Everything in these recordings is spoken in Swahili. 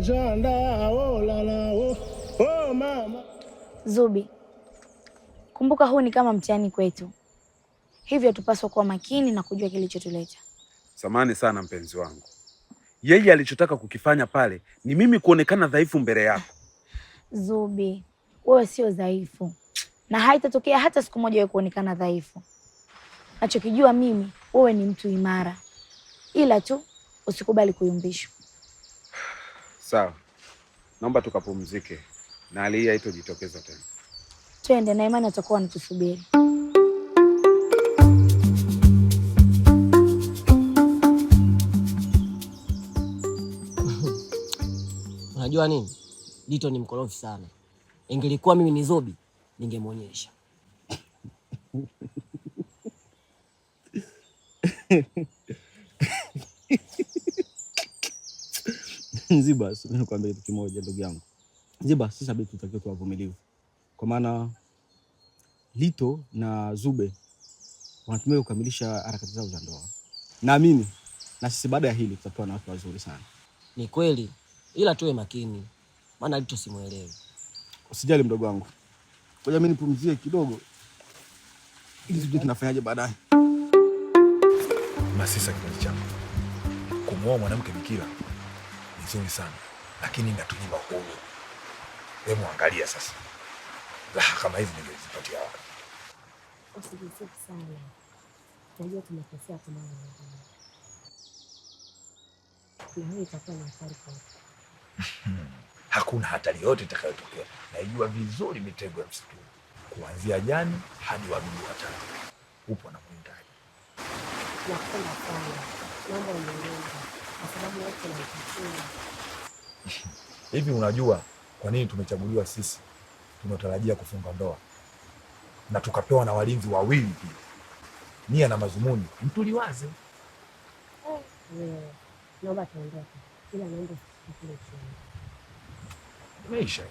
Chanda chanda, oh la la, oh, oh mama. Zubi, kumbuka huu ni kama mtihani kwetu, hivyo tupaswa kuwa makini na kujua kilichotuleta. Samahani sana mpenzi wangu, yeye alichotaka kukifanya pale ni mimi kuonekana dhaifu mbele yako. Zubi, wewe sio dhaifu na haitatokea hata siku moja wewe kuonekana dhaifu. Nachokijua mimi, wewe ni mtu imara, ila tu usikubali kuyumbishwa. Sawa, naomba tukapumzike na hali hii haitojitokeza tena. Twende na imani atakuwa anatusubiri. Unajua nini? Lito ni mkorofi sana. Ingelikuwa mimi ni Zobi, ningemwonyesha. Nziba, nikwambia kitu kimoja ndugu yangu. Nziba, sisi abidi tutakiwa kuwa wavumilivu, kwa maana Lito na Zube wanatumia kukamilisha harakati zao za ndoa. Naamini na sisi baada ya hili tutakuwa na watu wazuri sana. Ni kweli, ila tuwe makini, maana Lito simuelewi. Usijali mdogo wangu, ngoja mimi nipumzie kidogo ili tujue tunafanyaje baadaye. Masisa, kipenzi changu, kumwoa mwanamke bikira ni nzuri sana, lakini inatunyima uhuru. Hebu angalia sasa, raha kama hizi ningezipatia wapi? Usijisifu sana, najua tumekosea kwa mara nyingine, na hiyo itakuwa ni hatari kwako. Hakuna hatari yote itakayotokea. Naijua vizuri mitego ya msituni, kuanzia jani hadi wadudu hatari. Upo na mwindaji. Nakupenda sana, naomba unilinde kwa sababu wote naitakiwa. Hivi unajua kwa nini tumechaguliwa sisi tunatarajia kufunga ndoa na tukapewa na walinzi wawili pia? Nia na mazumuni, mtuliwaze. Wewe, naomba tuondoke, ila naomba usifike kule chini. Imeisha.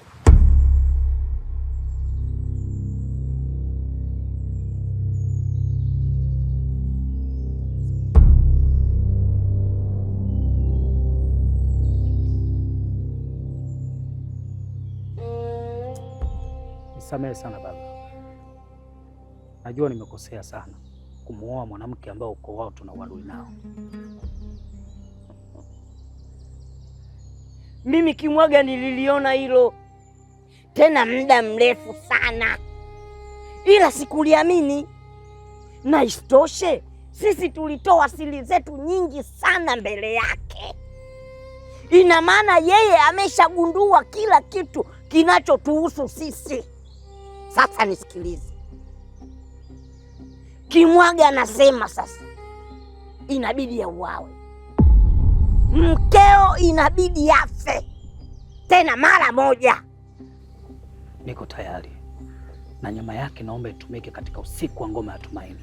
Nisamehe sana baba, najua nimekosea sana kumuoa mwanamke ambao ukoo wao tuna uadui nao. Mimi Kimwaga nililiona hilo tena muda mrefu sana, ila sikuliamini. Na isitoshe sisi tulitoa siri zetu nyingi sana mbele yake. Ina maana yeye ameshagundua kila kitu kinachotuhusu sisi. Sasa nisikilize, Kimwaga anasema sasa inabidi auawe, mkeo inabidi afe tena mara moja. Niko tayari na nyama yake naomba itumike katika usiku wa ngoma ya Tumaini.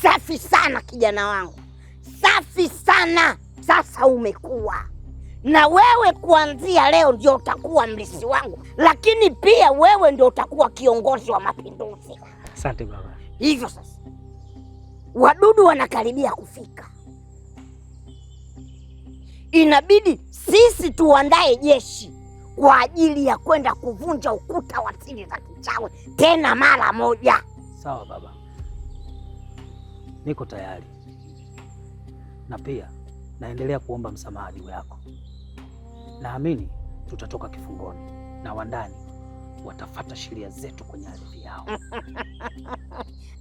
Safi sana kijana wangu, safi sana. Sasa umekuwa na wewe, kuanzia leo ndio utakuwa mlisi wangu, lakini pia wewe ndio utakuwa kiongozi wa mapinduzi. Asante baba. Hivyo sasa, wadudu wanakaribia kufika, inabidi sisi tuandae jeshi kwa ajili ya kwenda kuvunja ukuta wa siri za kichawi tena mara moja. Sawa baba, niko tayari, na pia naendelea kuomba msamaha juu yako. Naamini tutatoka kifungoni na wandani watafata sheria zetu kwenye ardhi yao.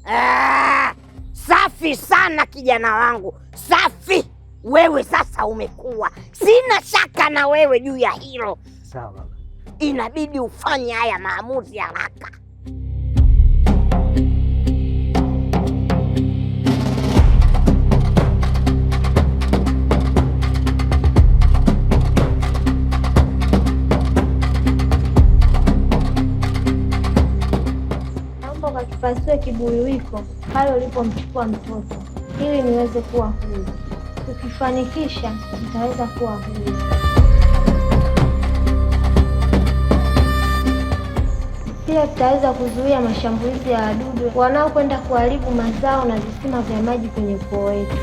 Ah, safi sana kijana wangu, safi. Wewe sasa umekuwa, sina shaka na wewe juu ya hilo. Sawa baba. Inabidi ufanye haya maamuzi haraka. Naomba ukakipasue kibuyu hiko pale ulipomchukua mtoto ili niweze kuwa huru. Ukifanikisha nitaweza kuwa huru. Pia tutaweza kuzuia mashambulizi ya wadudu wanaokwenda kuharibu mazao na visima vya maji kwenye ukoo wetu.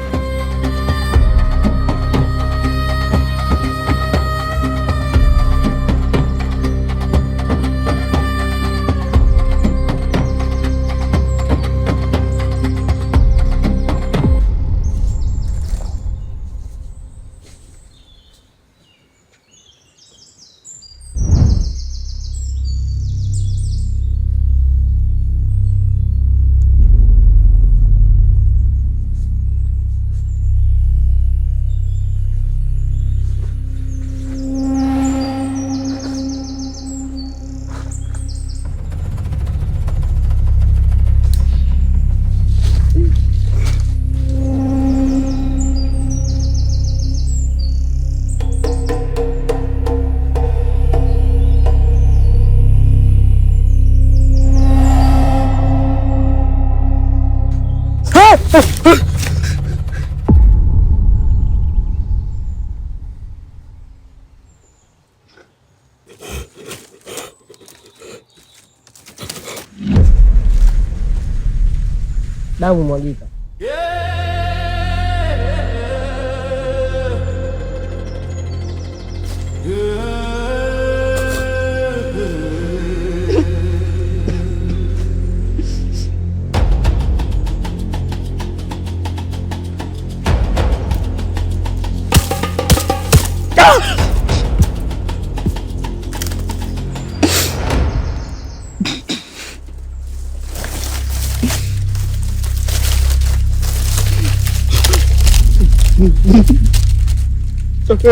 Damu mwagika.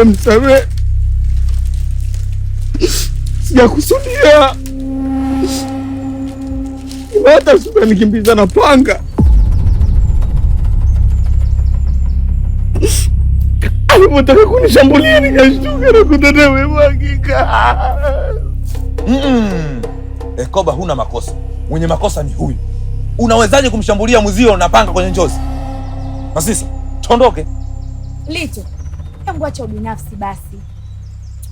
Msamehe, sijakusudia. Hata usinikimbiza na panga. Alipotaka kunishambulia nikashtuka na kutana umemwagika. Ekoba, huna makosa. Mwenye makosa ni huyu. Unawezaje kumshambulia mwenzio na panga kwenye njozi? Masisa, tuondoke. Lito, hebu acha ubinafsi basi.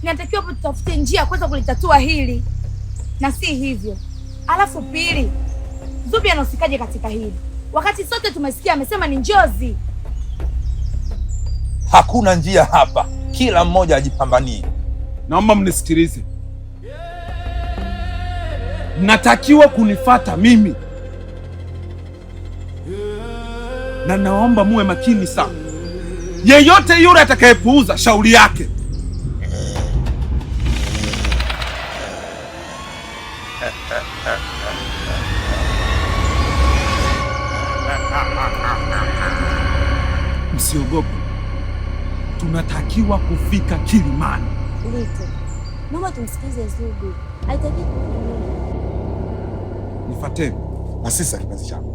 Inatakiwa hapo tutafute njia kuweza kulitatua hili na si hivyo. Alafu pili, Zubi anahusikaje katika hili wakati sote tumesikia amesema ni njozi? Hakuna njia hapa, kila mmoja ajipambanie. Naomba mnisikilize, mnatakiwa kunifata mimi, na naomba muwe makini sana. Yeyote yule atakayepuuza shauri yake. Msiogope, tunatakiwa kufika Kilimani. Lito, naomba tumsikize Zubi, haitaki. Nifateni. Masisa, kipenzi changu,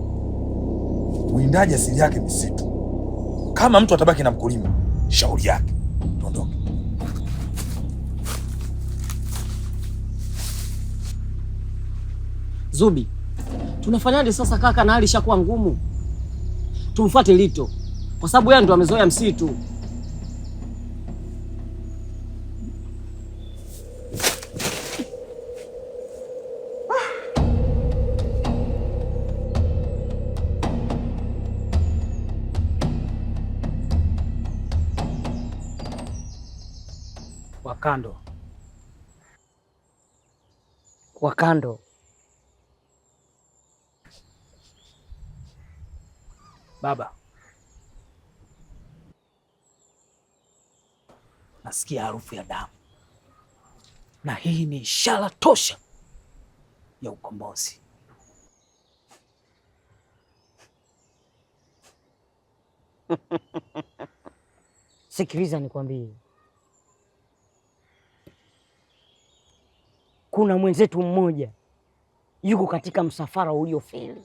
uwindaji asili yake misitu. Kama mtu atabaki na mkulima, shauri yake. Tuondoke. Zubi, tunafanyaje sasa kaka, na hali ishakuwa ngumu? Tumfuate Lito kwa sababu yeye ndo amezoea msitu. Wakando, Wakando, baba, nasikia harufu ya damu, na hii ni ishara tosha ya ukombozi. Sikiliza nikwambie, kuna mwenzetu mmoja yuko katika msafara uliofeli.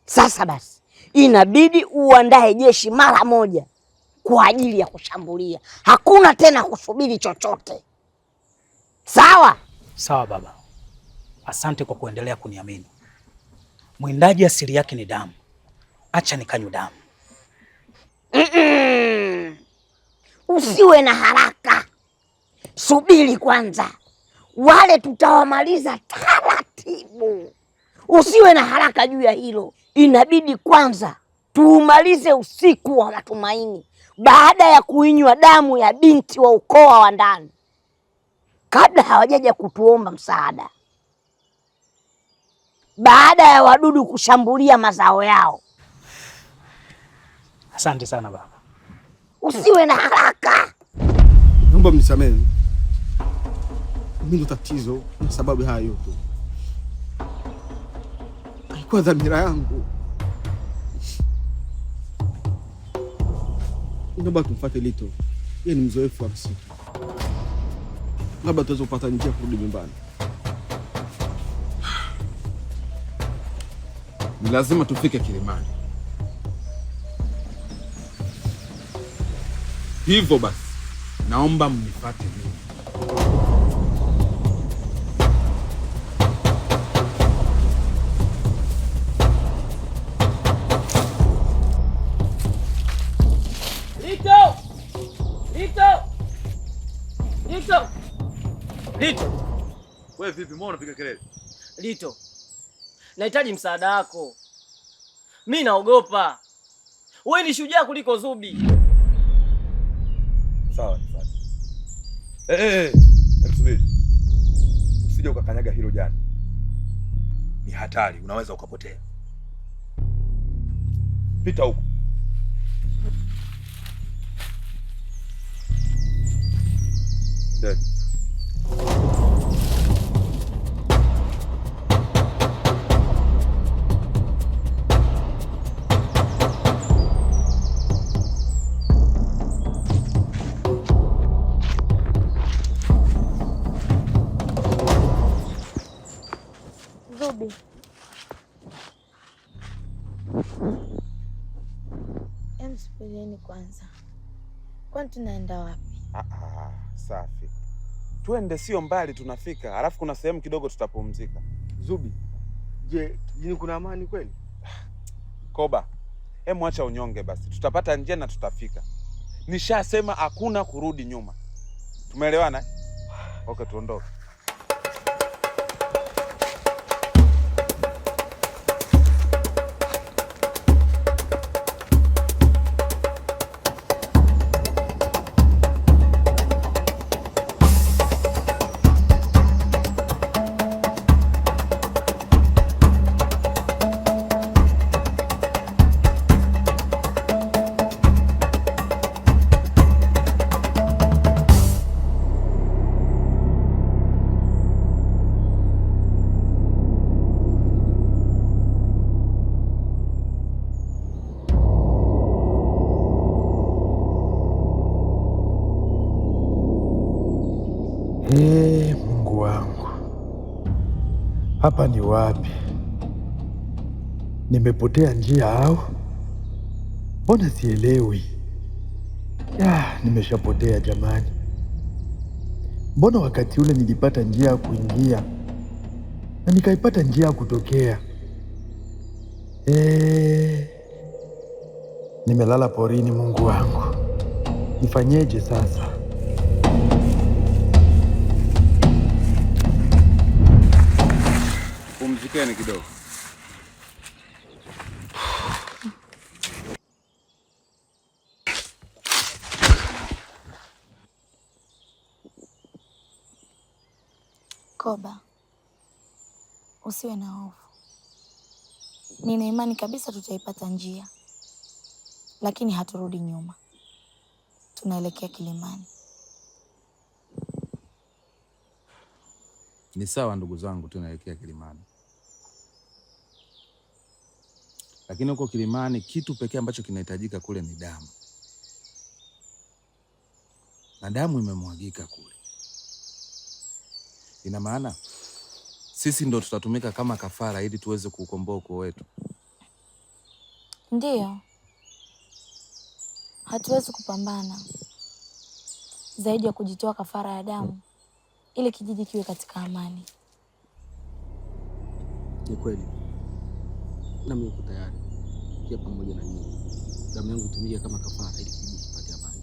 Sasa basi, inabidi uandae jeshi mara moja kwa ajili ya kushambulia. Hakuna tena kusubiri chochote. Sawa? Sawa baba, asante kwa kuendelea kuniamini. Mwindaji asili yake ni damu, acha nikanywe damu. Usiwe na haraka, subiri kwanza, wale tutawamaliza taratibu. Usiwe na haraka juu ya hilo, inabidi kwanza tuumalize usiku wa matumaini, baada ya kuinywa damu ya binti wa ukoo wa ndani, kabla hawajaja kutuomba msaada, baada ya wadudu kushambulia mazao yao. Asante sana baba. Usiwe na haraka. Naomba mnisamehe. Mimi ndo tatizo na sababu haya yote. Haikuwa dhamira yangu. Naomba tumfuate Lito. Yeye ni mzoefu wa msitu. Labda tuweze kupata njia kurudi nyumbani. Ni lazima tufike Kilimani. Hivyo basi, naomba mnifuate mimi. Lito. Wewe vipi? Mbona unapiga kelele? Lito, nahitaji msaada wako. Mi naogopa. Wewe ni shujaa kuliko Zubi. Sawa, nifuate. Eh, hebu subiri. Usije ukakanyaga hilo jani. Ni hatari, unaweza ukapotea. Pita huko. Ndio. Zubi, em, subirieni kwanza, kwani tunaenda wapi? Ah, safi. Twende, sio mbali tunafika, alafu kuna sehemu kidogo tutapumzika. Zubi, je, kijijini kuna amani kweli? Koba, hemu acha unyonge basi, tutapata njia na tutafika. Nishasema hakuna kurudi nyuma. Tumeelewana eh? Okay, tuondoke. Ee Mungu wangu, hapa ni wapi? Nimepotea njia au? Mbona sielewi? Ya, nimeshapotea jamani. Mbona wakati ule nilipata njia ya kuingia na nikaipata njia ya kutokea? Nimelala porini, Mungu wangu, nifanyeje sasa? Pumzikeni kidogo. Koba, usiwe na hofu. Nina imani kabisa tutaipata njia, lakini haturudi nyuma, tunaelekea kilimani. Ni sawa ndugu zangu, tunaelekea kilimani, lakini huko kilimani kitu pekee ambacho kinahitajika kule ni damu, na damu imemwagika kule. Ina maana sisi ndo tutatumika kama kafara ili tuweze kuukomboa ukoo wetu. Ndiyo, hatuwezi kupambana zaidi ya kujitoa kafara ya damu ili kijiji kiwe katika amani. Ni kweli, nami niko tayari pia pamoja na nyinyi, damu yangu itumike kama kafara ili kijiji kipate amani.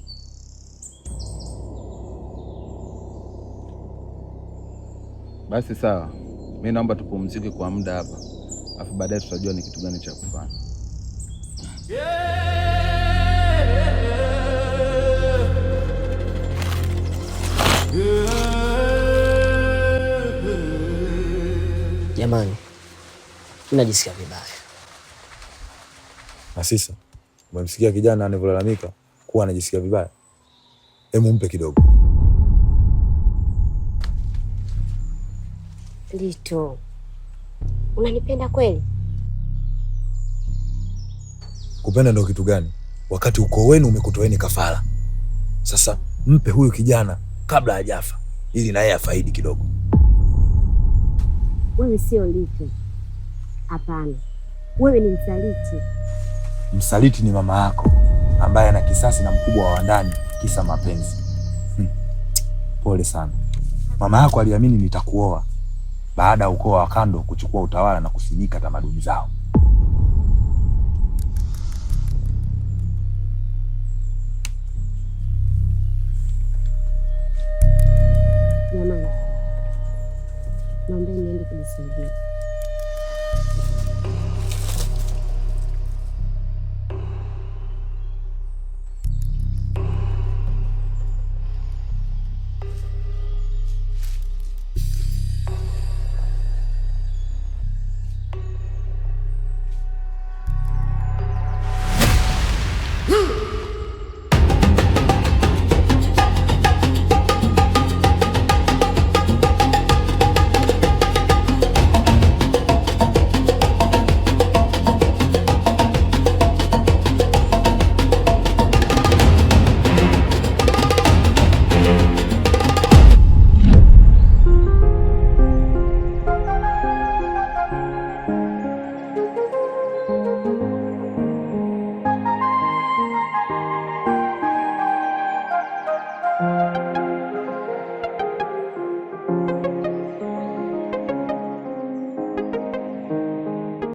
Basi sawa, mi naomba tupumzike kwa muda hapa, afu baadaye tutajua ni kitu gani cha kufanya. Jamani, mimi najisikia vibaya. Masisa, umemsikia kijana anavyolalamika kuwa anajisikia vibaya? Hebu mpe kidogo. Lito, unanipenda kweli? Kupenda ndo kitu gani wakati ukoo wenu umekutoeni kafara? Sasa mpe huyu kijana kabla hajafa ili na yeye afaidi kidogo. Wewe sio Lito. Hapana, wewe ni msaliti. Msaliti ni mama yako ambaye ana kisasi na mkubwa wa wandani kisa mapenzi. Pole sana. Mama yako aliamini nitakuoa baada ya ukoo wa Kando kuchukua utawala na kusimika tamaduni zao. Jamani, kujisaidia.